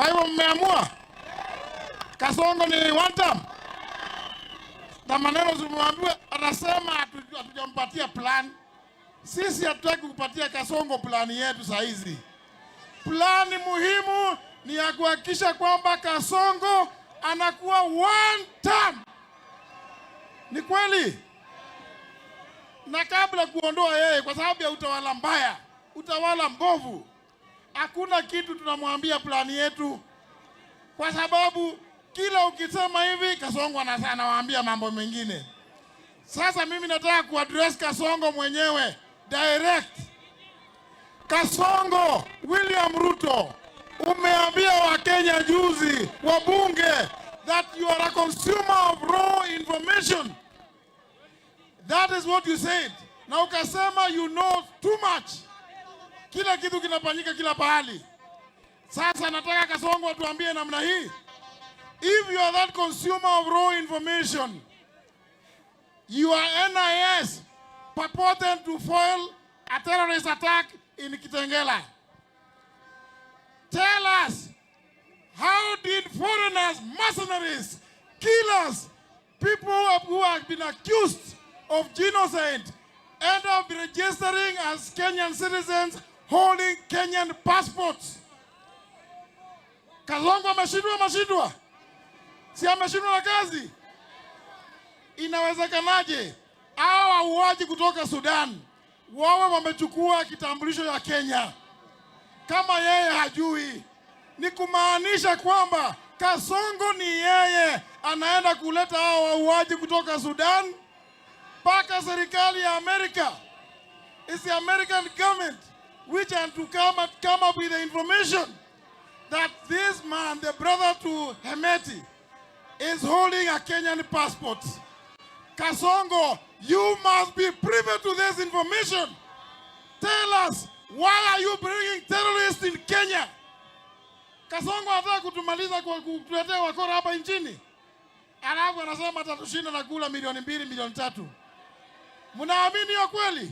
Kwa hivyo mmeamua Kasongo ni one term, na maneno zimewambiwa, anasema hatujampatia plan. Sisi hatutaki kupatia Kasongo plan yetu saa hizi. Plan muhimu ni ya kuhakikisha kwamba Kasongo anakuwa one term. Ni kweli? Na kabla kuondoa yeye kwa sababu ya utawala mbaya, utawala mbovu, hakuna kitu tunamwambia plan yetu, kwa sababu kila ukisema hivi Kasongo anawaambia mambo mengine. Sasa mimi nataka kuaddress Kasongo mwenyewe direct. Kasongo, William Ruto, umeambia Wakenya juzi, wabunge, that you are a consumer of raw information. That is what you said. Na ukasema you know too much. Kila kitu kinafanyika kila pahali. Sasa nataka Kasongo atuambie namna hii. If you are that consumer of raw information, your NIS purported to foil a terrorist attack in Kitengela. Tell us, how did foreigners, mercenaries, killers, people who have been accused of genocide end up registering as Kenyan citizens holding Kenyan passports? Kasongo ameshindwa, ameshindwa? Si ameshindwa na kazi? Inawezekanaje hao wauaji kutoka Sudan wawe wamechukua kitambulisho ya Kenya kama yeye hajui? Ni kumaanisha kwamba Kasongo ni yeye anaenda kuleta hao wauaji kutoka Sudan mpaka serikali ya Amerika. It's the American government which had to come up with the information that this man, the brother to Hemeti, is holding a Kenyan passport. Kasongo, you must be privy to this information. Tell us, why are you bringing terrorists in Kenya? Kasongo anataka kutumaliza kwa kutuletea wakora hapa nchini, alafu anasema atatushinda na kula milioni 2, milioni 3. Mnaamini hiyo kweli?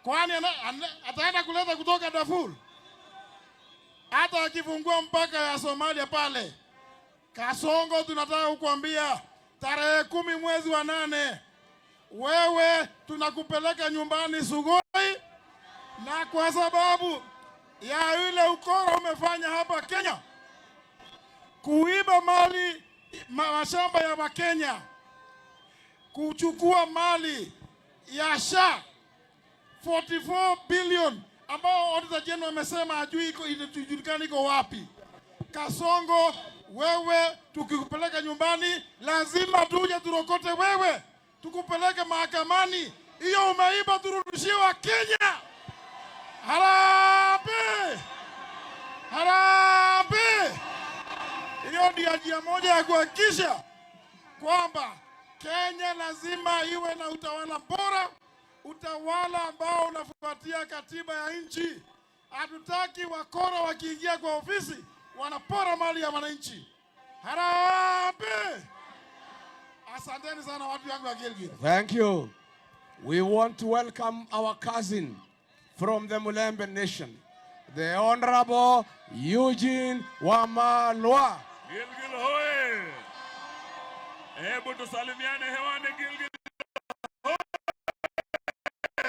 Kwani ataenda kuleta kutoka Darfur? Hata akifungua mpaka ya Somalia pale, Kasongo, tunataka kukuambia tarehe 10 mwezi wa 8, wewe tunakupeleka nyumbani Sugoi, na kwa sababu ya ile ukora umefanya hapa Kenya, kuiba mali mashamba ya Wakenya, kuchukua mali ya SHA 44 billion ambao Auditor General amesema hajui iko, inajulikana iko wapi. Kasongo, wewe tukikupeleka nyumbani lazima tuje turokote wewe, tukupeleke mahakamani. Hiyo umeiba, turudishie Wakenya. Harambee! Harambee! Hiyo ndio njia moja ya kuhakikisha kwamba Kenya lazima iwe na utawala bora, utawala ambao unafuatia katiba ya nchi. Hatutaki wakora wakiingia kwa ofisi wanapora mali ya wananchi. Harambee! Asanteni sana watu wangu wa Gilgil. Thank you. We want to welcome our cousin from the Mulembe Nation, the Honorable Eugene Wamalwa. Gilgil hoye! Hebu tusalimiane hewani, Gilgil.